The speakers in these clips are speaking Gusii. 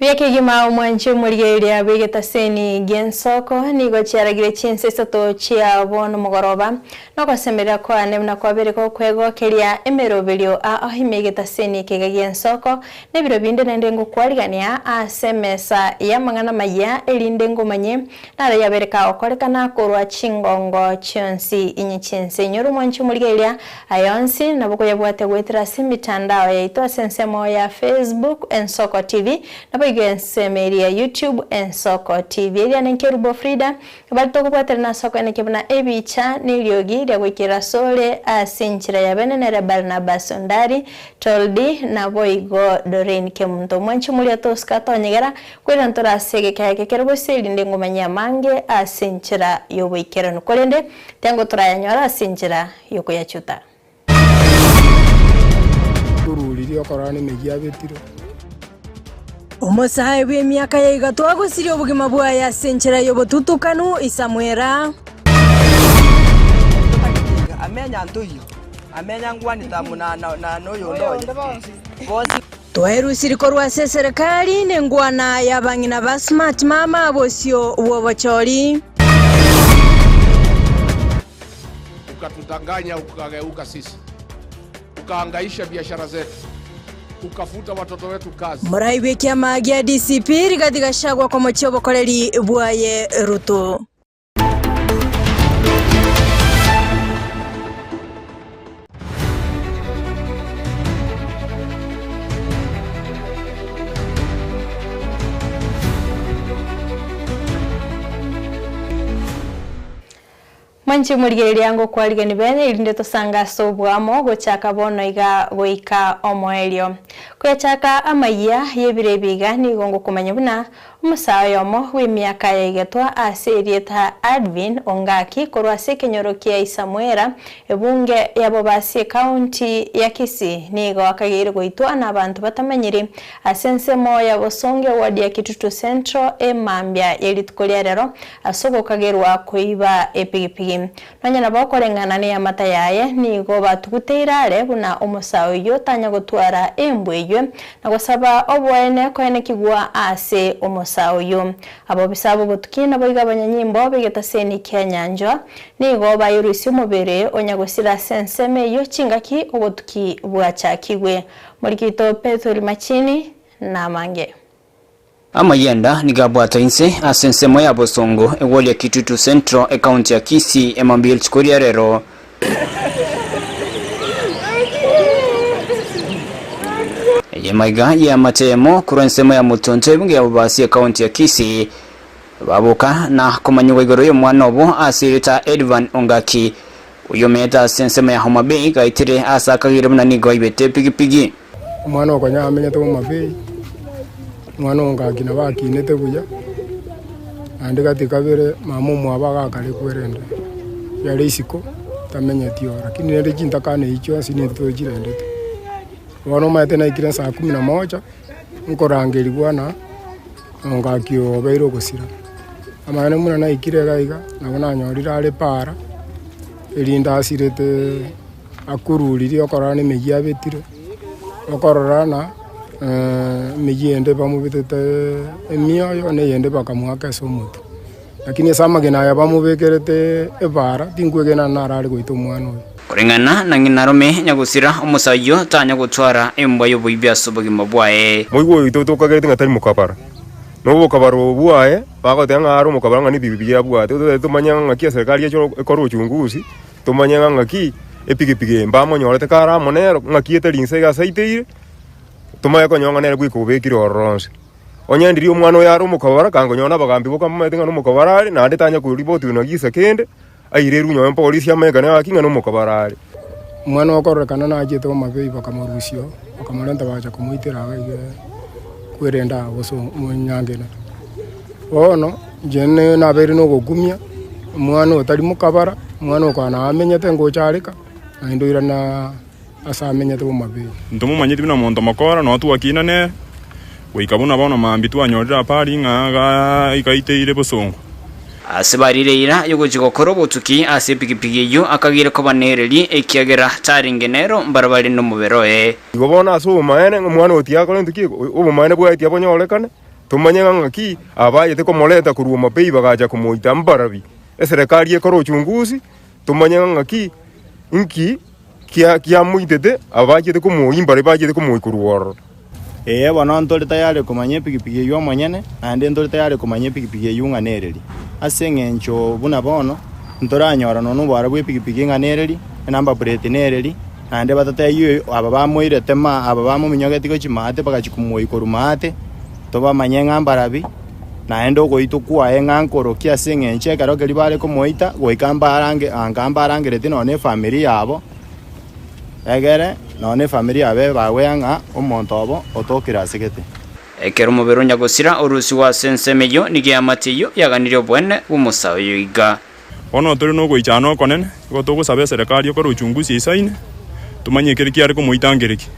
Buya kegima omwanchi omorigereria bw'egetaseni gi'ensoko nigo chiaragire chinsa isato chia bono mogoroba, na ogosemeria kwane buna kwabere gokwegokeria emeroberio ao ime y'egetaseni ekeiga gi'ensoko, na ebiro binde naende ngokwarigania ase emesa y'amang'ana amayia, erinde ngomanye naro yabere kagokorekana korwa chingongo chionsi inye chi'ense. Inyora omwanchi omorigereria Aya onsi nabo koyabwate goetera ase emitandao yaito ase ensemo ya Facebook Ensoko TV, naboigo ensemo eria ya YouTube Ensoko TV. Eria nenkerubo Frida, ebare tokobwaterana ase okoenekia buna ebicha na eriogi ria goikerera asore ase enchera ya bene nere Barnabas Ondari, Toldi, naboigo Doreen Kemunto. Omwanchi omoria tosika tonyegera, koirana tore ase egeka eke kere gose erinde ngomanyie amange ase enchera y'oboikeranu. Korende tiango torayanyore ase enchera y'okoyachuta. Oruriri okorora nemeyio abetire. Omosae bw'emiaka ya igato agosiria obogima bwaye ase enchera y'obotutukanu, Isamwera. Twaerusiri korwa ase eserekari nengwana y'abang'ina ba Smart Mama bosio bw'obochori. Ukatudanganya ukageuka sisi, ukahangaisha biashara zetu, ukafuta watoto wetu kazi. Morai bw'ekiama gia DCP Rigathi Gachagua komochia obokoreri bwaye Ruto. Mwanche morigereria ngokwarigani bene erinde tosange ase oboamo gochaka bono iga goika omoerio. Koyachaka amayia y'ebiro ebi iga nigo ngokomanya buna omosae oyomo bw'emiaka yaigetwa ase erieta Advin Ongaki korwa ase ekenyoro kia Isamwera ebunge ya Bobasi ekaunti ya Kisii nigo akageire goitwa nabanto batamanyiri ase ensemo ya Bosongo eward ya Kitutu Central emambia ye rituko ria rero Ase ogokagerwa koiba epigipigi. Nonya nabo okoreng'ana neamata yaye, nigo batuguteire are buna omosae oyio tanya gotwara embwa eyio, na gosaba oboene koenekigwa ase omosae oyio. Abobisa b'obotuki naboigo abanyanyimbo b'egetaseni kia nyanchwa nigo bayerusia omobere onya gosira ase ensemo eyio chingaki obotuki bwachakigwe. Morikito Pethuel Machini namange. Amayenda nigo abwatwa inse ase ensemo ya bosongo egwori ya Kitutu Central, ekaunti ya Kisii, emambia ye rituko ria rero. Eye maiga y'eamate eyemo korwa ensemo ya Mutonto ebunge ya Bobasi ekaunti ya Kisii baboka na komanyigwa igoro y'omwana obo ase erieta Edvan Ongaki oyio omenyete ase ensemo ya Homa Bay gaetire ase akageire buna nigo aibete epigipigi. Omwana oo konya amenyete Homa Bay, omwana oo ngaki nabo akinete buya, naende gati kabere mama omwabo agakarekwa erende, yare isiko tamenyeti oo, lakini rende chintakana echio chionsi nintwe tochirendete. Bono omanyete naikire saa kumi na moja, nkorangerigwa na ongaki oo obeire ogosira. Amaene buna naikire iga iga, nabo nanyorire are para, erinde asirete. Akururirie okorora nemeyio abetire, okorora na emeyio ende bamobetete emioyo, na eyende bakamoaka ase omotwe. Lakini ase amagena aya bamobekerete ebaara, tinkwegena naro are goita omwana oyo. Koreng'ana na ng'ina rome nyagosira, omosacha oyio tanya gotwara embwa y'oboibi ase obogima bwaye. Moigwa oyo oito tokagerete ng'a tari mokabara, na obokabara obo bwaye bagoteba ng'a are omokabara ng'a nebibe biria abwate, totagete tomanye ng'a ng'aki eserekari yacho ekore uchunguzi. Tomanye ng'a ng'aki epigipigi eye mbamonyorete kare amo nero, ng'aki etari inse iga ase aiteire, tomanye konyora ng'a nere bweka obekire ororo onsi. Onye ndiria omwana oyo are omokabara, kangonyora na abagambi boka mbamaete ng'a nomokabara are, naende tanya koripoti na gisa kende, airerwe nonye polisi amanyekane gaki ng'a nomokabara are. Omwana okororekana nachete Homa Bay bakamorusia oo, bakamorenta bagacha komoitera iga iga kwerenda aa gose omonyangena. Bono inche nabeire nogokumia, omwana otari mokabara, omwana okwana nabo amenyete ngocha areka, naende oirana ase amenyete Homa Bay. Ntomomanyeti buna monto mokora, nonya twakina nere, goika buna bono mambia twanyorire habari ng'a iga igaiteire bosongo. Ase barire eira y'ogochia gokora obotuki ase epigipigi eyio akageire koba nereri, ekiagera tarenge nero mbarabare nomobere oye. Igo bono ase obomaene, ng'a omwana oyo tiyakora gento ki? Obomaene bwaye tiyabonyorekane. Tomanye ng'a ng'aki abayete komoreta korwa Homa Bay bagacha komoita mbarabi. Eserekari ekore uchunguzi tomanye ng'a ng'aki inki kia kiamoitete abachete komoyia mbarabi bachete komoyia korwa ororo. Ee, bono ntore tayari komanya epigipigi eyio omonyene, naende ntore tayari komanya epigipigi eyio ng'a nereri. Ase engencho buna bono, ntoranyora nonya oboare bw'epigipigi ng'a nereri, enumber plate nereri, naende batatebie aba bamoirete ma aba bamominyogetie gochia maate bagachia komoyia korwa maate, tobamanye ng'a mbarabi, naende ogoitwa kwaye ng'a nkorokia ase engencho ekero keria bare komoita, goika mbarange anga mbarangeretie nonya na efamiri yabo. Egere nonya nefamiri yabo ebagwea ng'a omonto obo otokire ase gete. Ekero omobere o nyagosira orusigwe ase ensemo eyio, nigo eamate eyio yaganirie oboene bw'omosae oyo iga. Bono tore nogoichana okonene, igo togosaba eserekari ekore uchunguzi eisaine, tomanye ekere kiare komoita nkereki.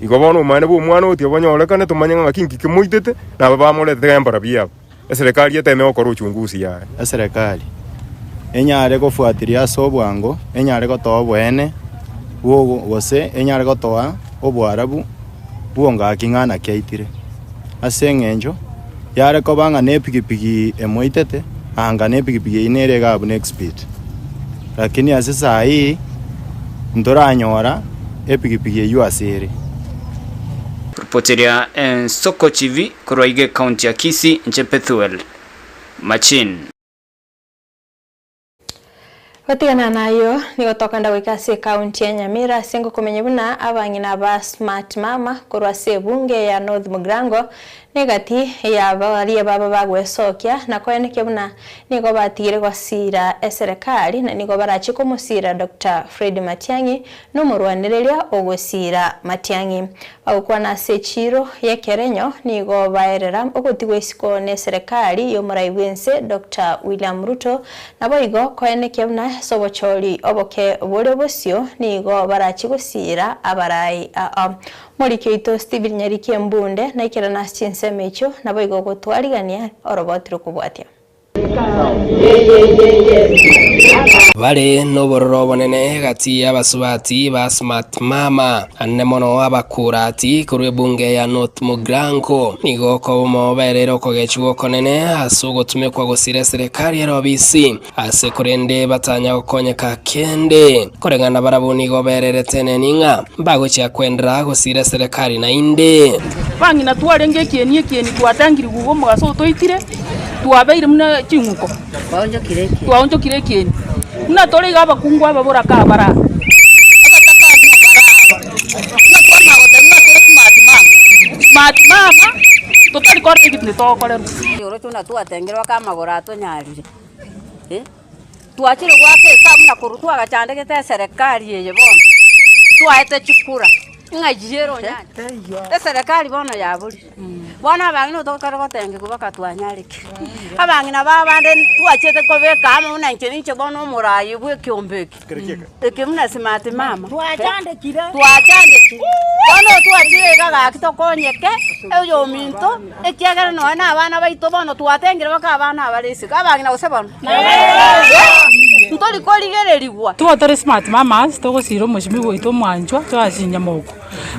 Igo bono obomaene bw'omwana otia bonyorekane, tomanye ng'a ng'aki inki kemoitete, na aba bamoretete ng'a mbarabwo aba. Eserekari eteme gokora uchunguzi yaye. Eserekari enyare gofuatiria ase obwango, enyare gotoa oboene bw'ogo gose enyare gotoa oboarabu bw'ongaki ng'a naki aitire. Ase eng'encho yare koba ng'a nepigipigi emoitete, anga nepigipigi eyio nere iga buna expeed. Lakini ase saa hii ntoranyora epigipigi eyio ase ere. Ripoteria Ensoko TV korwa iga ekaunti ya Kisii, inche Pethuel Machin. Gotigana nayio, nigo tokogenda goika ase ekaunti ya Nyamira ase ngokomenya buna abang'ina ba Smart Mama korwa ase ebunge ya North Mugirango Negati ya baria baba bagwesokia na koenekia buna nigo batigire gosiira eserekari na nigo barachie komosiira Doctor Fred Matiang'i na omorwanereria ogosiira Matiang'i. Bagokwana ase echiiro y'ekerenyo nigo baerera ogotigwa isiko n'eserekari y'omorai bw'ense Doctor William Ruto naboigo koenekia buna ase obochori oboke bore bosio nigo barachie gosiira abarai aa. Moriki oito Stephen Nyariki Embunde naikerane ase chinsemo echio, naboigo gotwarigania oroboti rokobwatia. Bare nobororo obonene gati y'abasubati ba Smart Mama, anene mono abakurati korwa ebunge ya North Mugirango. Nigo okobomo baereire okogechigwa okonene ase ogotumekwa gosira eserekari ere obisi. Ase korende batanya gokonyeka kende. Koreng'ana barabwo nigo bererete eneni ng'a mbagochia kwendera gosiira eserekari naende. Bang'ina twarenge ekieni ekieni twatangire guga omogaso otoitire, twabeire buna ching'uko, twaonchokire ekieni. Buna tore iga abakungu aba boraka abare aa. Smart mama, totari korora egento togokorerwa. Oroche buna twatengire mpaka amagoro atonyarire. Twachire goaka esabu na korwa twagachandegete eserekari eye bono, twaete chikura, ng'a ere onyanye. Eserekari bono yaborire, bono abang'ina otokare gotengigwa mpaka twanyarekire. Abang'ina ba abande twachete kobeka amo buna inche ninche bono omoraai bwa ekiombe eke, eke buna smart mama, twachandekire, bono twachire iga gaki tokonyeke, oyominto. Ekiagera nonya nabana baito bono twatengire baka abana abare isiko, abang'ina gose bono ntori korigererigwa. Twa tore smart mamas togosira omochimi oito omwanchwa twasinya moko.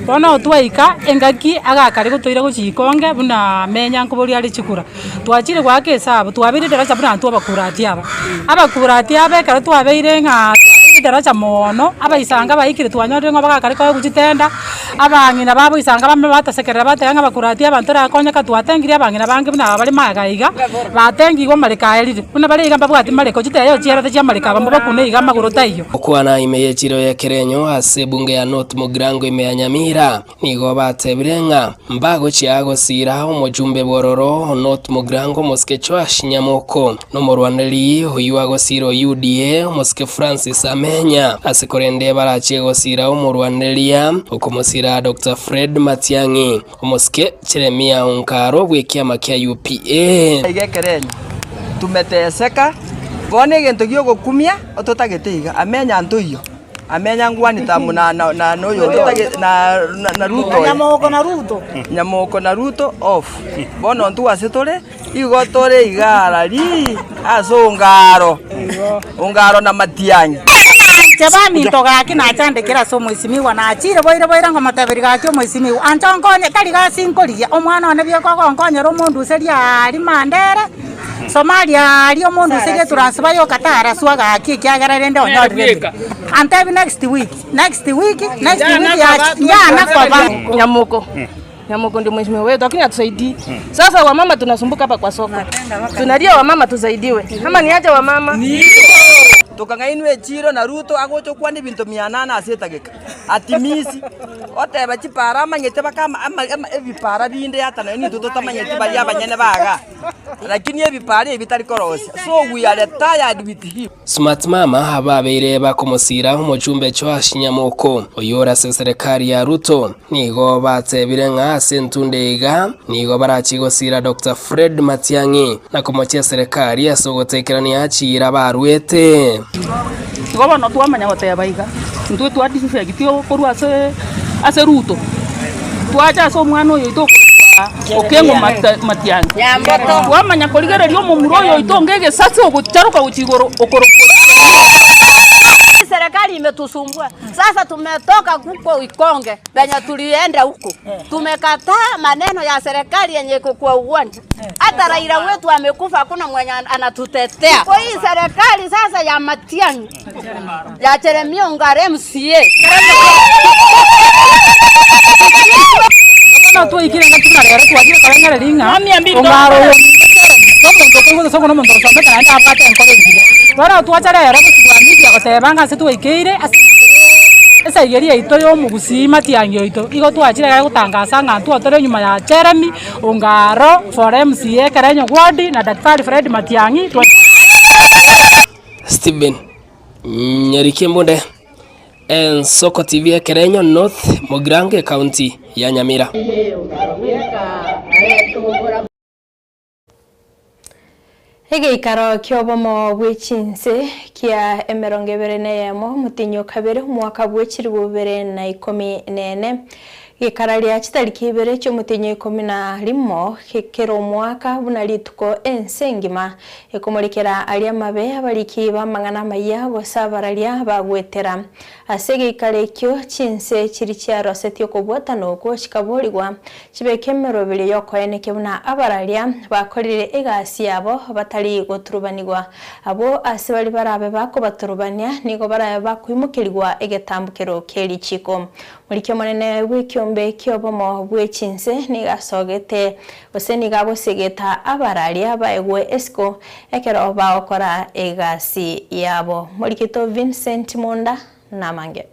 Bono twaika engaki agakare gotoira gochia ikonge buna menya nkoboria are chikura. Twachire goaka esabu twabeire edarasa buna intwe abakurati aba. Abakurati aba ekero twabeire ng'a twabeire edarasa moono, abaisanga baikire twanyorire ng'a bagakare koegwa chitenda. Abang'ina babo isanga bambe batasekerera bateba ng'a bakurati abanto orakonyeka twatengirie abang'ina bange buna aba bare magega iga, batengigwe amareko aerire, buna bare iga mbabwati mareko, chiteyo chiarete chi'amareko aba mbabakune iga amagoro taiyo. Gokwana ime y'echiro y'ekerenyo ase ebunge ya North Mugirango ime ya Nyamira, nigo batebire ng'a mbagochia gosiira omochumbe bw'ororo o North Mugirango omosike Joash Nyamoko. Nomorwanereri oyio agosiira o UDA, omosike Francis Amenya, ase korende barachie gosiira omorwanereria okomosiira Doctor Fred Matiang'i, omosike Jeremiah Onkaro bw'ekiama kia UPA. Iga ekerenyo tumeteseka, bono egento giogokumia ototagete iga, amenya ntoiyo. Amenya ngwani tamu na na na na oyo ototagete na na na Ruto oye. Nyamoko na Ruto. Nyamoko na Ruto off. Bono intwe ase tore. Igo tore iga arari ase ongaro, ongaro na matiang'i. Inche baminto gaki nachandekire ase omoisimigwa, nachire boire boire ngomoteberia gaki omoisimigwa, ancha onkonye, tari gasi nkorigia, omwana one bioka ogonkonyera omonduserie aaria Mandera, Somalia aaria omonduserie etransfer yoka taraswa gaki ekiagera rende onyorire emeremo. Antebi next week, next week, next week yachi yana koba. Nyamoko. Nyamoko ndio mheshimiwa wetu, lakini hatusaidii. Sasa wamama tunasumbuka hapa kwa soko, tunalia wamama tusaidiwe, ama ni aje wamama? Tokang'ainwa echiro na Ruto agocha okwana ebinto mia nane ase etageka atimisi oteba chipara amanyete baka ama ama ama ebipara binde ata nonye nintwe totamanyeti baria abanyene bagaa. Lakini ebipara ebi tari korosia so we are tired with him. Smart Mama ababeire bakomosiira omochumbe Joash Nyamoko, oyio ore ase eserekari ya Ruto, nigo batebire ng'a ase entunda iga nigo barachie gosiira Doctor Fred Matiang'i na komochia eserekari ase ogotekerania chiira barwete. Igo bono twamanya goteba iga, intwe twa defect korwa ase ase Ruto, twacha ase omwana oyo oito okorokwa Okengo Matiang'i, twamanya korigereria omomura oyo oito onge egesasi ogocharoka gochia igoro okorokwa Serikali imetusumbua sasa, tumetoka huko Ikonge venye tulienda huko, tumekataa maneno ya serikali yenye iko kwa uwanja. Hata Raila wetu amekufa, hakuna mwenye anatutetea. Kwa hii serikali sasa ya Matiang'i ya Jeremia Ongare MCA Bono twaikire engaki buna rero twachire korengereria ng'a ong'aro oyo ominto Jeremy nomonto okoigwa gose nomonto osomete naende abwate enkoro engiya. Bono twacha rero gose bwa media goteba ng'a ase twaikeire ase eng'encho ye esaigeria yaito ya omogusii matiang'i oito. Igo twachire iga gotangasa ng'a ntwo tore nyuma ya Jeremy Ongaro for MCA Ekerenyo ward na Daktari Fred Matiang'i. Stephen Nyariki Embunde, Ensoko TV Ekerenyo North, Mugirango Ekaunti ya Nyamira. Egeikaro ki'obomo bwe chinse kia emerongo ebere na eyemo, omotienyi o kabere, omwaka bwe chilifu bibere na ikomi na ene, gekararia chitariki ibere chi'omotienyi o ikomi na rimo kera omwaka, buna rituko ense engima Ekomorekera aria amabe abariki b'amang'ana amayia, gose abararia bagwetera. Ase egeikaro ekio chinse chiria chiarosetie okobwatana okwo chikaborigwa, chibeke emeroberio y'okoenekia buna abararia bakorire egasi yabo batari goturubanigwa. Abwo ase baria barabe bakobaturubania nigo barabe bakoimokerigwa egetambokero kie richiiko. Moriki omonene bw'ekiombe ki'obomo bwe chinse nigo asogete Gose nigo agosegeta abararia baegwe esiko ekero bagokora egasi yabo. Morikito Vincent Munda namange.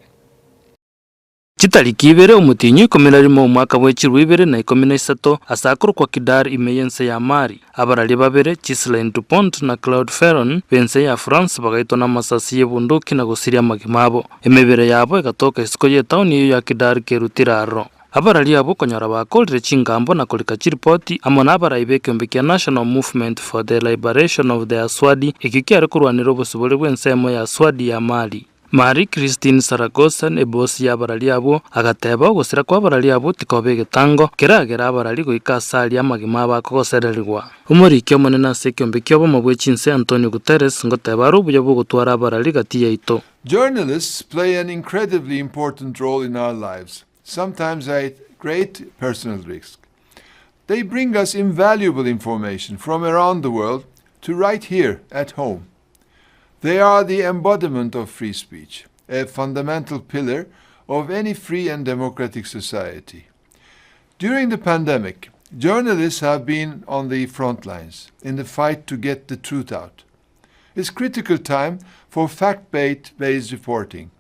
Chitariki ibere omotienyi o ikomi na rimo omwaka bwe chilifu ibere na ikomi na isato, ase akorokwa Kidal ime y'ense ya Mali, abararia babere, Ghislaine Dupont na Claude Ferron, b'ense ya France bagaitwa namasasi y'ebunduki na gosiria amagima abo. Emebere yabo egatoka isiko y'etaoni eyio ya Kidal kerutire aroro. Abarari abwo konyora bakorire chingambo na korika chiripoti amo nabarai b'ekeombe kia National Movement for the Liberation of the Aswadi ekio kiare korwanera obosibore bw'ensemo ya Aswadi ya Mali. Marie Christine Saragossen, ebosi y'abarari abwo, agateba ogosira kw'abarari abwo tikoba egetango, keragere abarari goika ase aria amagima abo akogosererigwa. Omoriki omonene ase ekeombe ki'obomo bwe chinse Antonio Guterres ngoteba are obuya bw'ogotwara abarari gati yaito. Journalists play an incredibly important role in our lives, sometimes at great personal risk. They bring us invaluable information from around the world to right here at home. They are the embodiment of free speech, a fundamental pillar of any free and democratic society. During the pandemic, journalists have been on the front lines in the fight to get the truth out. It's critical time for fact-based reporting.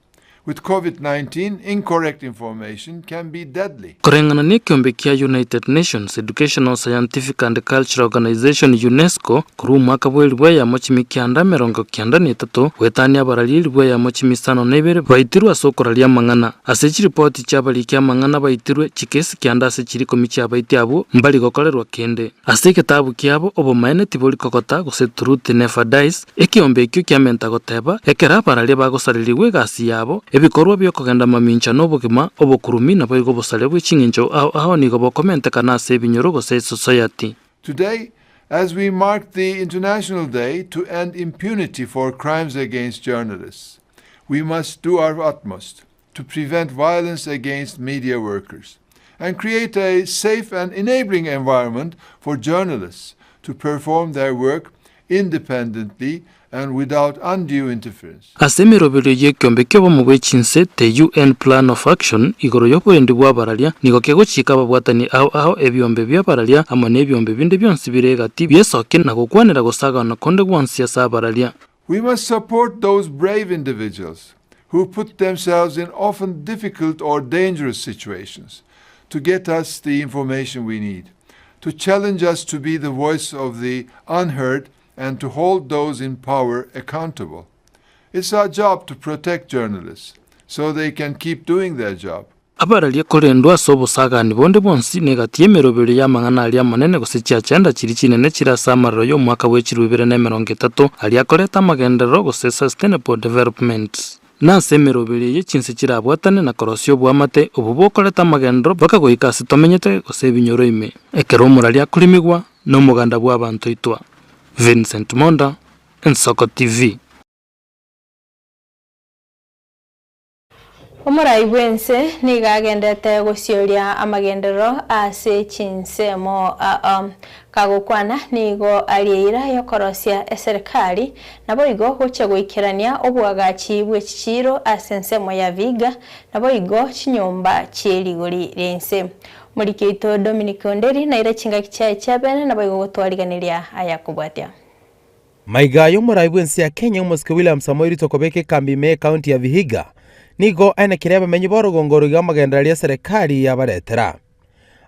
With COVID-19, incorrect information can be deadly. Koreng'ana nekeombe kia United Nations Educational, Scientific and Cultural Organization, UNESCO, korwa omwaka bw'elifu eyemo chimi kianda emerongo kianda na etato goetania abarari elifu eyemo chimi isano na ibere baitirwe ase okoraria amang'ana. Ase chiripoti chi'abariki amang'ana baitirwe chikesi kianda ase chiri ikomi chi'abaiti abwo mbari gokorerwa kende. Ase egetabu kiabo obomaene tibori kogota gose Truth Never Dies, ekeombe ekio kiamenta goteba, Ekero abararia bagosarerigwa egasi yabo, ebikorwa bi'okogenda mamincha na obogima, obokurumi naboigo obosaria bwe ching'encho ao ao nigo bokomentekana ase ebinyoro gose esosayati. Today, as we mark the International Day to End Impunity for Crimes Against Journalists, We must do our utmost to prevent violence against media workers and create a safe and enabling environment for journalists to perform their work independently and without undue interference. Ase emeroberio y'ekeombe ki'obomo bwe chinse, the UN Plan of Action, igoro y'oborendi bw'abararia, nigo kegochika ababwatani ao ao ebiombe bi'abararia amo nebiombe binde bionsi bire egati biesokie na gokwanera gosagana konde gwonsi ase abararia. We must support those brave individuals who put themselves in often difficult or dangerous situations to get us the information we need, to challenge us to be the voice of the unheard and to hold those in power accountable. It's our job to protect journalists so they can keep doing their job. Abararie korendwa ase obosagani bonde bwonsi negati y'emeroberio y'amang'ana aria amanene gose chiagenda chiria chinene chire ase amarero y'omwaka bwe chilifu ibere na emerongo etato, aria akoreta amagenderero gose sustainable development. Na ase emeroberio eye chinse chirabwatane na korosia oboamate obo bokoreta amagenderero mpaka goika ase tomenyete gose ebinyoro ime. Ekero omoraria akorimigwa nomoganda bw'abanto oitwa. Vincent Monda, Ensoko TV. Omorai bw'ense nigo agendete gosioria amagenderero ase chinsemo aa. Kagokwana nigo arie eira y'okorosia eserekari, naboigo gochia goikerania oboagachi bwe chichiiro ase ensemo ya Vihiga, naboigo chinyomba chie rigori ri'ense. Omoriki oito Dominic Onderi naire chingaki chiaye chia bene naboigo gotwariganeria aya kobwatia. Maiga y'omorai bw'ense ya Kenya omosike William Samoei Ruto kobeka ekambi ime y'ekaunti ya Vihiga nigo aenekeire abamenyi b'orogongo oro iga amagenderero y'eserekari yabaretera.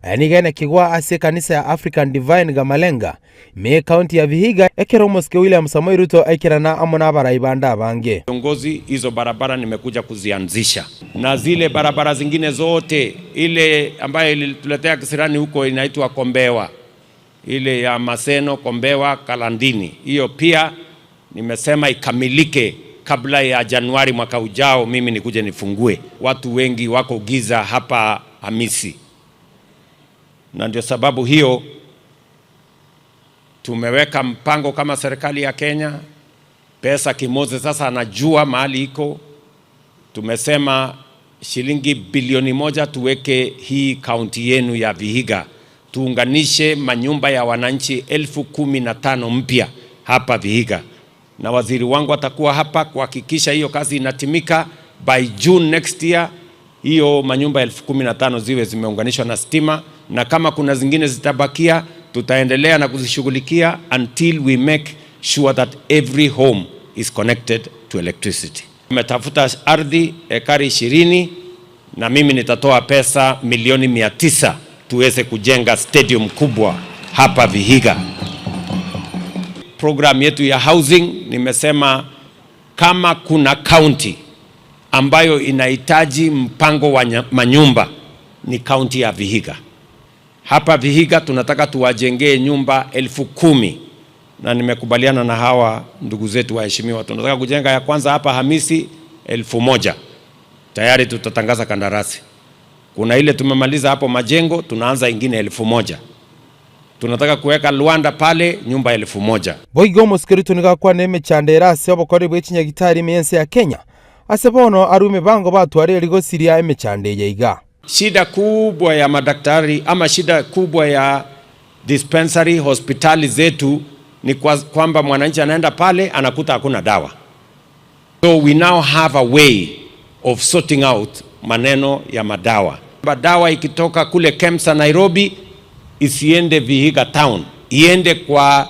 Aya nigo aenekigwa ase ekanisa ya African Divine Gamalenga ime y'ekaunti ya Vihiga ekero omosike William Samoei Ruto aikerana amo n'abarai bande abange. Viongozi, hizo barabara nimekuja kuzianzisha na zile barabara zingine zote, ile ambayo ilituletea kisirani huko inaitwa Kombewa, ile ya Maseno, Kombewa, Kalandini, hiyo pia nimesema ikamilike kabla ya Januari mwaka ujao, mimi nikuje nifungue. Watu wengi wako giza hapa Hamisi, na ndio sababu hiyo tumeweka mpango kama serikali ya Kenya. Pesa Kimoze sasa anajua mahali iko. Tumesema shilingi bilioni moja tuweke hii kaunti yenu ya Vihiga, tuunganishe manyumba ya wananchi 15,000 mpya hapa Vihiga, na waziri wangu atakuwa hapa kuhakikisha hiyo kazi inatimika by June next year. Hiyo manyumba 15,000 ziwe zimeunganishwa na stima, na kama kuna zingine zitabakia, tutaendelea na kuzishughulikia until we make sure that every home is connected to electricity. Tumetafuta ardhi ekari 20 na mimi nitatoa pesa milioni 900 tuweze kujenga stadium kubwa hapa Vihiga. Program yetu ya housing, nimesema kama kuna county ambayo inahitaji mpango wa manyumba ni county ya Vihiga. Hapa Vihiga tunataka tuwajengee nyumba 10,000 na nimekubaliana na hawa ndugu zetu waheshimiwa, tunataka kujenga ya kwanza hapa Hamisi 1,000. Tayari tutatangaza kandarasi. Kuna ile tumemaliza hapo majengo, tunaanza ingine 1,000. Tunataka kuweka Luanda pale nyumba 1,000. Boigo omosike Ruto nigo akwana emechando ere ase obokoreri bwe chinyagitari ime y'ense ya Kenya, ase bono arue emebango batware eri gosiria emechando eye iga. Shida kubwa ya madaktari ama shida kubwa ya dispensary hospitali zetu ni kwamba mwananchi anaenda pale anakuta hakuna dawa. So we now have a way of sorting out maneno ya madawa. Dawa ikitoka kule KEMSA Nairobi isiende Vihiga town, iende kwa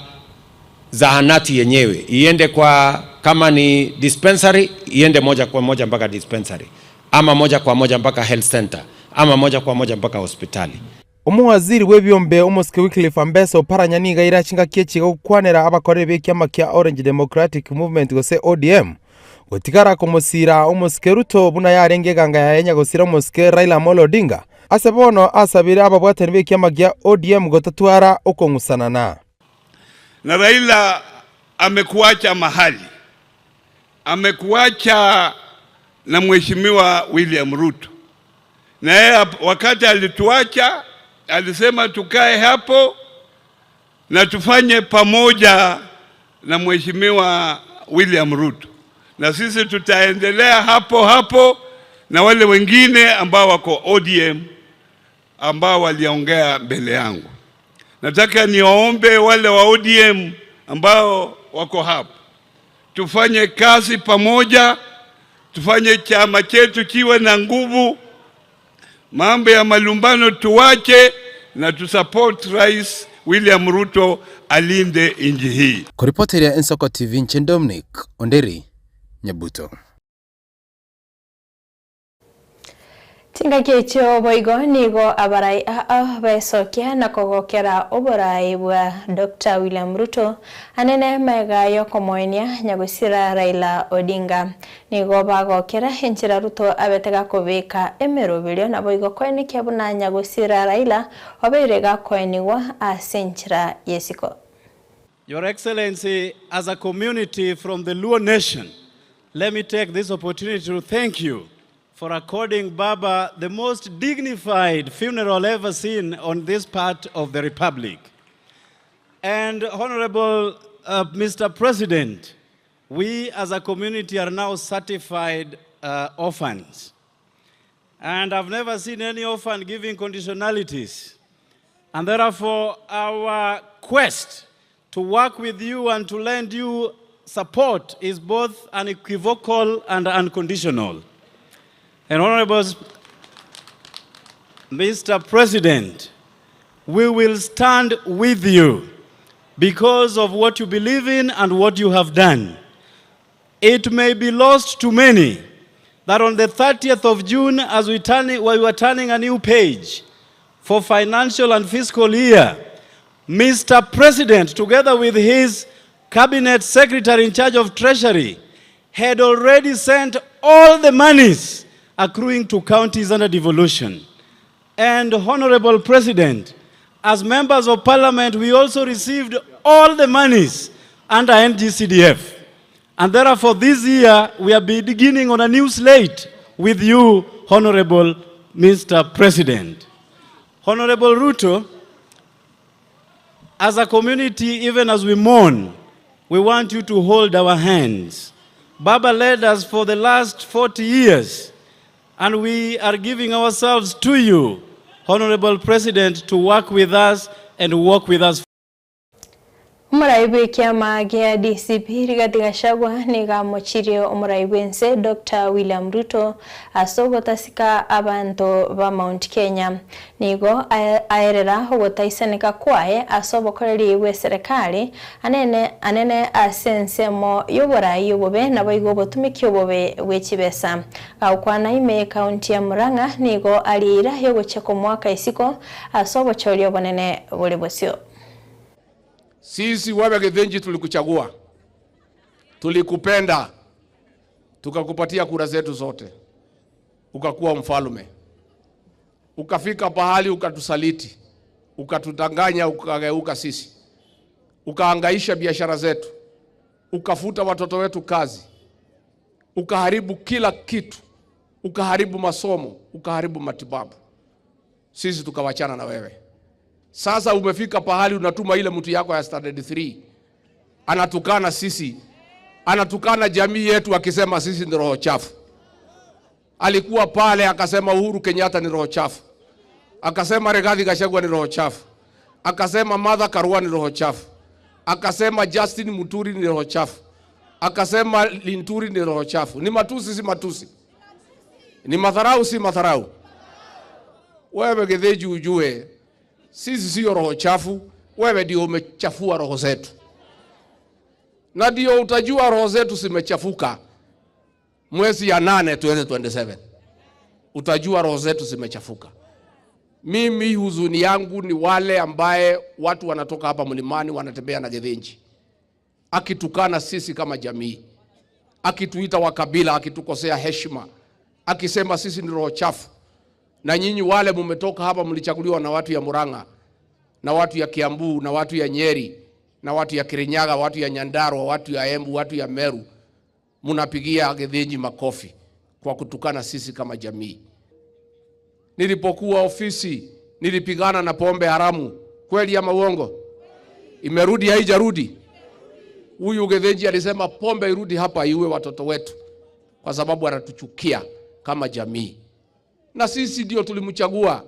zahanati yenyewe, iende kwa kama ni dispensary iende moja kwa moja mpaka dispensary, ama moja kwa moja mpaka health center, ama moja kwa moja mpaka hospitali. Omowaziri bw'ebiombe omosike Wycliffe Ambesa Oparanya nigo aire chingaki echi gokwanera abakoreri b'ekiama kia Orange Democratic Movement gose ODM gotigara komosira omosike Ruto buna yarenge eganga yaye nyagosira omosike Raila Amolo Odinga ase bono asabire ababwatani b'ekiama gia ODM gotatwara okong'usanana. Na Raila amekuacha mahali, amekuacha na Mheshimiwa William Ruto, na yeye wakati alituacha alisema tukae hapo na tufanye pamoja na Mheshimiwa William Ruto, na sisi tutaendelea hapo hapo na wale wengine ambao wako ODM ambao waliongea mbele yangu. Nataka niwaombe wale wa ODM ambao wako hapa, tufanye kazi pamoja, tufanye chama chetu kiwe na nguvu. Mambo ya malumbano tuwache na tusupport Rais William Ruto alinde nchi hii. Koripoteria Ensoko TV inche Dominic Onderi Nyabuto. Chingaki echio boigo nigo abarai aa besokia na kogokera oborai bwa Doctor William Ruto anene magega yokomoenia nyagosira Raila Odinga. Nigo bagokera enchera Ruto abete gakobeka emeroberio naboigo koenekia buna nyagosira Raila obeire gakoenigwa ase enchera yesiko. Your Excellency, as a community from the Luo Nation, let me take this opportunity to thank you for according Baba the most dignified funeral ever seen on this part of the Republic. And Honorable uh, Mr. President, we as a community are now certified uh, orphans. And I've never seen any orphan giving conditionalities. And therefore, our quest to work with you and to lend you support is both unequivocal and unconditional. And Honorable Mr. President, we will stand with you because of what you believe in and what you have done. It may be lost to many that on the 30th of June, as we, turn, we were turning a new page for financial and fiscal year, Mr. President, together with his cabinet secretary in charge of treasury, had already sent all the monies accruing to counties under devolution. And Honorable President, as members of parliament, we also received all the monies under NGCDF. And therefore, this year, we are beginning on a new slate with you, Honorable Mr. President. Honorable Ruto, as a community, even as we mourn, we want you to hold our hands. Baba led us for the last 40 years, and we are giving ourselves to you, Honorable President, to work with us and work with us. Omorai bw'ekiama gia DCP Rigathi Gachagua nigo amochirie omorai bw'ense Doctor William Ruto ase ogotasika abanto ba Mount Kenya. Nigo aerera ogotaisaneka kwaye ase obokoreri bw'eserekari anene anene ase ensemo y'oborai obobe naboigo obotumiki obobe bwe chibesa. Gagokwana ime y'ekaunti ya Murang'a nigo aria eira y'ogochia komoaka isiko ase obochori obonene bore bosio. Sisi wewe Githinji tulikuchagua, tulikupenda, tukakupatia kura zetu zote, ukakuwa mfalme, ukafika pahali ukatusaliti, ukatudanganya, ukageuka sisi, ukahangaisha biashara zetu, ukafuta watoto wetu kazi, ukaharibu kila kitu, ukaharibu masomo, ukaharibu matibabu. Sisi tukawachana na wewe. Sasa umefika pahali unatuma ile mtu yako ya standard 3 anatukana sisi, anatukana jamii yetu akisema sisi ni roho chafu. Alikuwa pale akasema Uhuru Kenyatta ni roho chafu, akasema Rigathi Gachagua ni roho chafu, akasema Martha Karua ni roho chafu, akasema Justin Muturi ni roho chafu, akasema Linturi ni roho chafu. Ni matusi, si matusi? Ni madharau, si madharau? Wewe Githinji ujue sisi sio roho chafu, wewe ndio umechafua roho zetu, na ndio utajua roho zetu zimechafuka mwezi ya 8 2027 utajua roho zetu zimechafuka. Mimi huzuni yangu ni wale ambaye watu wanatoka hapa mlimani wanatembea na Githinji akitukana sisi kama jamii, akituita wakabila, akitukosea heshima, akisema sisi ni roho chafu. Na nyinyi wale mumetoka hapa mlichaguliwa na watu ya Murang'a na watu ya Kiambu na watu ya Nyeri na watu ya Kirinyaga, watu ya Nyandarua, watu ya Embu, watu ya Meru, munapigia Githinji makofi kwa kutukana sisi kama jamii. Nilipokuwa ofisi nilipigana na pombe haramu, kweli ama uongo? Imerudi haijarudi? Huyu Gethenji alisema pombe irudi hapa iue watoto wetu, kwa sababu anatuchukia kama jamii, na sisi ndio tulimchagua.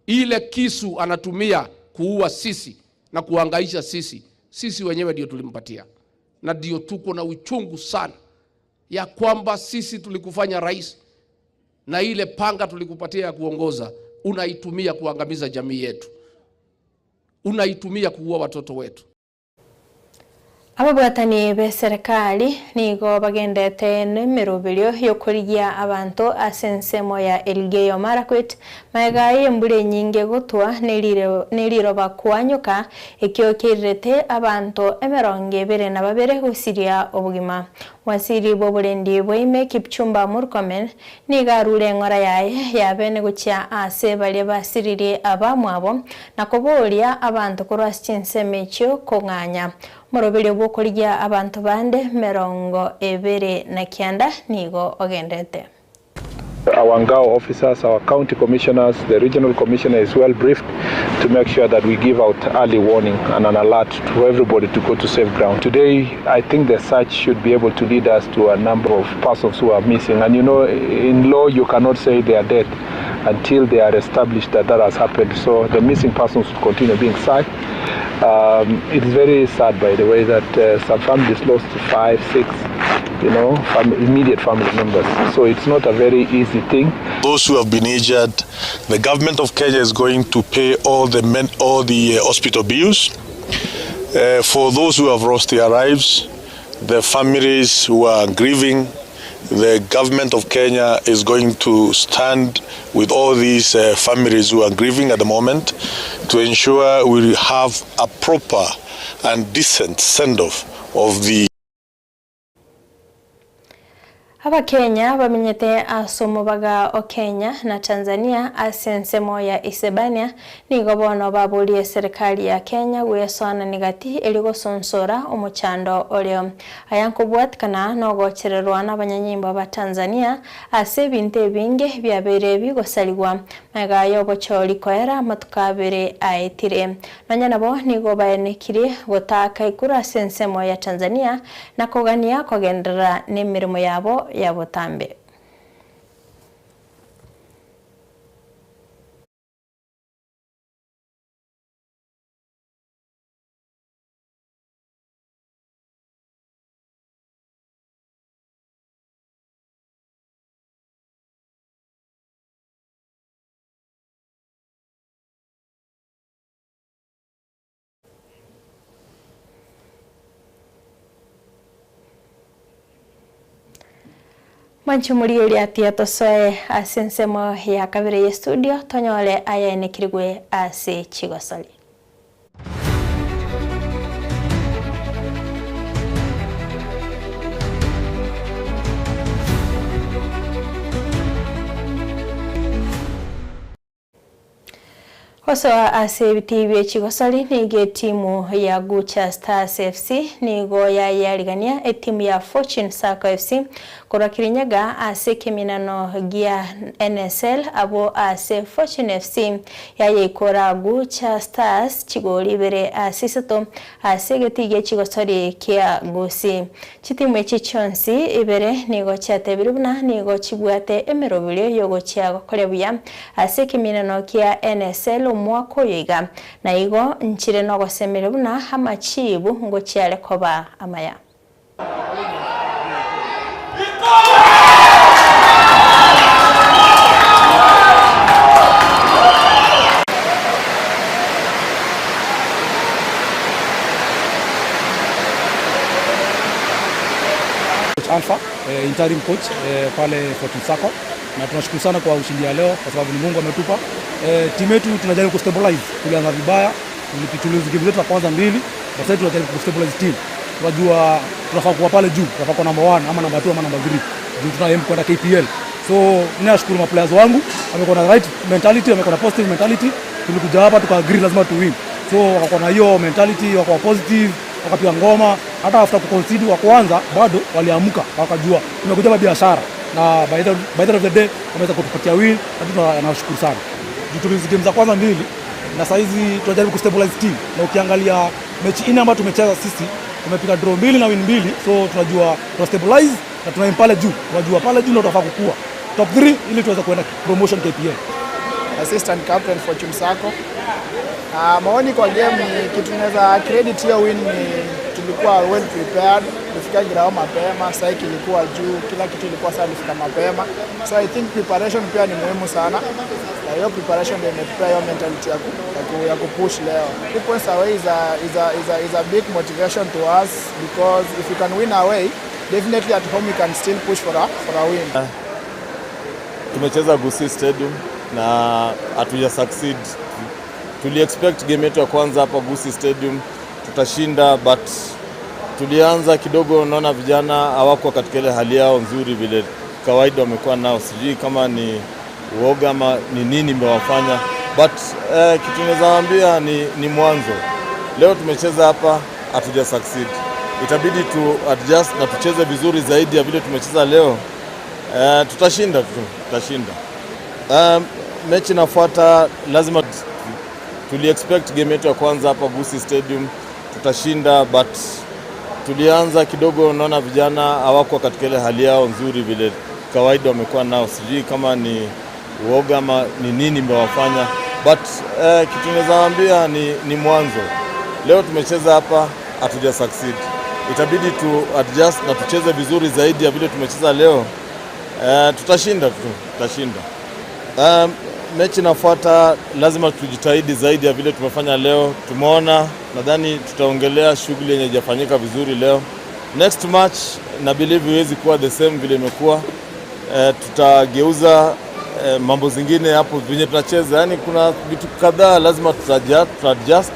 Ile kisu anatumia kuua sisi na kuhangaisha sisi, sisi wenyewe ndio tulimpatia, na ndio tuko na uchungu sana ya kwamba sisi tulikufanya rais na ile panga tulikupatia ya kuongoza unaitumia kuangamiza jamii yetu, unaitumia kuua watoto wetu. Ababwatani be serikali nigo bagendete n'emeroberio y'okorigia abanto ase ensemo ya Elgeyo Marakwet maega embura enyinge gotwa neriroba kwanyoka ekio keirete abanto emerongo ebere na babere gosiria obogima. Waziri bwa oborendi bwa Kipchumba Murkomen nigo arure eng'ora yaye yabene gochia ase baria basiririe abamwabo na koboria abanto korwa ase chinsemo echio kong'anya. Moroberio bwokorigia abanto bande merongo ebere na kianda nigo ogendete. Our Ngao officers, our county commissioners, the regional commissioner is well briefed to make sure that we give out early warning and an alert to everybody to go to safe ground. Today, I think the search should be able to lead us to a number of persons who are missing. And you know, in law, you cannot say they are dead until they are established that that has happened. So the missing persons will continue being searched. It is very sad, by the way, that some families lost 5, 6, you know, immediate family members. So it's not a very easy thing. Those who have been injured, the government of Kenya is going to pay all the men, all the hospital bills. For those who have lost their lives, the families who are grieving, the government of Kenya is going to stand with all these families who are grieving at the moment to ensure we have a proper and decent send-off of the Abakenya bamenyete ase omobaga o Kenya na Tanzania ase ensemo ya Isebania nigo bono baborie serikali ya Kenya gwesoanani gati eri gosonsora omochando oreo. Aya nkobwatikana na ogochererwa na abanyanyimbo ba Tanzania ase ebinto ebinge biabeire bigosarigwa magega ya obochori koera amatuko abere aetire. Nonya nabo nigo baenekirie gotaka igoro ase ensemo ya Tanzania na kogania kogenderera na emeremo yabo ya botambe. Mwanchi omorigereria atiga tosoe ase ensemo ya kabere ye studio tonyore ayaenekirigwe ase chigosori. Gosoa ase ebitii bie chigosori nigo etimu ya Gucha Stars FC nigo yayarigania etimu ya Fortune Sacco FC korwa Kirinyaga ase ekeminano gia NSL abwo ase Fortune FC yayeikora Gucha Stars chigori ibere ase isato ase egetii gie chigosori kia Gusii. Chitimu echi chionsi ibere nigo chiatebirwe buna nigo chibwate emeroberio y'ogochia gokoria buya ase ekeminano kia NSL omwaka oyo iga, na igo nchire nogosemeria buna amachiibu ngochia are koba amaya. Coach Alpha, eh, interim coach eh, pale Fortune Sacco na tunashukuru sana kwa ushindi ya leo kwa sababu ni Mungu ametupa. Eh, timu yetu tunajaribu kustabilize, tulianza vibaya, tulilose game zetu za kwanza mbili, na sasa tunajaribu kustabilize team. Tunajua tunafaa kuwa pale juu, tunafaa kuwa number 1 ama number 2 ama number 3. Juu tuna aim kwenda KPL. So ninashukuru ma players wangu, wamekuwa na right mentality, wamekuwa na positive mentality. Tulikuja hapa tuka agree lazima tu win. So wakakuwa na hiyo mentality, wakakuwa positive, wakapiga ngoma, hata after kuconcede wa kwanza bado waliamka, wakajua tumekuja hapa biashara na by the end of the day wameweza kutupatia win na tunashukuru sana. Juu tulilose game za kwanza mbili na saizi tunajaribu kustabilize team, na ukiangalia mechi nne ambayo tumecheza sisi Tumepiga draw mbili na win mbili, so tunajua tuna stabilize na tuna aim pale juu. Tunajua pale juu ndio tunafaa kukua top 3 ili tuweze kuenda promotion KPL. Assistant captain Fortune Sacco. Maoni kwa game ni kitu naweza credit hiyo win ni tulikuwa well prepared, tulifika ground mapema, psyche ilikuwa juu, kila kitu ilikuwa sawa, tulifika mapema. So I think preparation pia ni muhimu sana. Na hiyo preparation ndio imetupea hiyo mentality ya kupush leo. 3 points away is a big motivation to us because if you can win away, definitely at home you can still push for a win. Tumecheza Gusii Stadium na hatuja succeed. Tuli expect game yetu ya kwanza hapa Gusii Stadium tutashinda, but tulianza kidogo, naona vijana hawakuwa katika ile hali yao nzuri vile kawaida wamekuwa nao. Sijui kama ni uoga ama ni nini imewafanya, but kitu naweza waambia ni mwanzo. Leo tumecheza hapa, hatuja succeed. Itabidi tu adjust na tucheze vizuri zaidi ya vile tumecheza leo. Tutashinda tu, tutashinda. Mechi inafuata lazima tuli expect game yetu ya kwanza hapa Gusii Stadium tutashinda, but tulianza kidogo, naona vijana hawakuwa katika ile hali yao nzuri vile kawaida wamekuwa nao. Sijui kama ni uoga ama ni nini imewafanya, but kitu naweza waambia ni mwanzo. Leo tumecheza hapa, hatuja succeed. Itabidi tu adjust na tucheze vizuri zaidi ya vile tumecheza leo. Tutashinda tu, tutashinda. Mechi inafuata lazima tujitahidi zaidi ya vile tumefanya leo. Tumeona, nadhani tutaongelea shughuli yenye haijafanyika vizuri leo. Next match na believe iwezi kuwa the same vile imekuwa. Tutageuza mambo zingine hapo venye tunacheza. Kuna vitu kadhaa lazima tuta-adjust,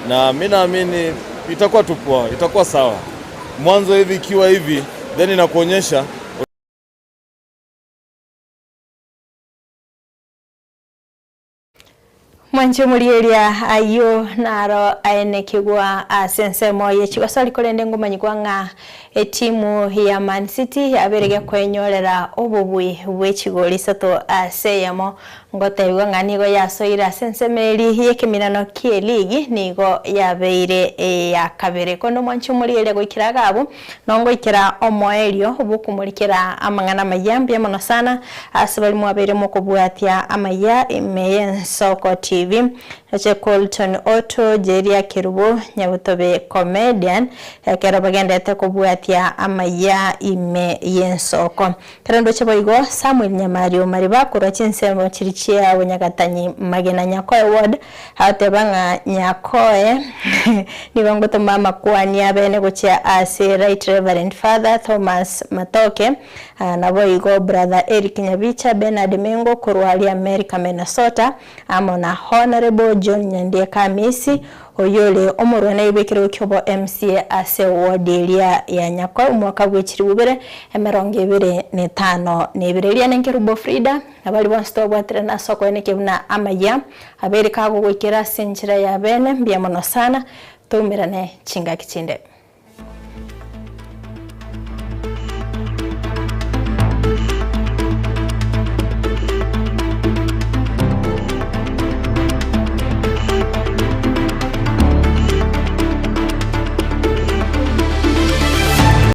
na mimi naamini itakuwa tu poa, itakuwa sawa. Mwanzo hivi ikiwa hivi then inakuonyesha. Mwancho murieria ayo naro aenekigwa asensemo yechiwasali kolende ngumanyi kwanga etimu ya Man City yaberege kwenyorera obubui bw'echigori sato aseyamo ngotebiwa ng'a nigo yasoire ase ensemeri y'ekeminano kie ligi nigo yabeire ya kabere kondo mwancho murieria goikera gabo nongoikera omoerio obokumurikera amang'ana mayambi mono sana ase bari mwabeire mokobwatia amaya ime Nsoko TV Eche Colton Otto Jeria Kerubo Nyabutobe comedian ekero bagendete kobwatia amaya ime yensoko kerendo cheboigo Samuel Nyamario Mariba korwa chinsemo chiri chia Bunyagatanyi Magena Nyakoe ward atebanga Nyakoe nigo ngotoma makwani abene gochia ase Right Reverend Father Thomas Matoke naboigo brother Eric Nyabicha Bernard Mengo korwa America Minnesota amo na Honorable John Nyandie Kamisi oyole omorwana ibekero kyobo MCA ase ward area ya Nyakwa omwaka gwechiri bubere emerongo ibere ne tano ne ibere ria nenkerubo Frida abali bonsi tobwatire na soko eneke buna amaya abere kago goikera senchira ya bene mbya mono sana tumirane chingaki chinde.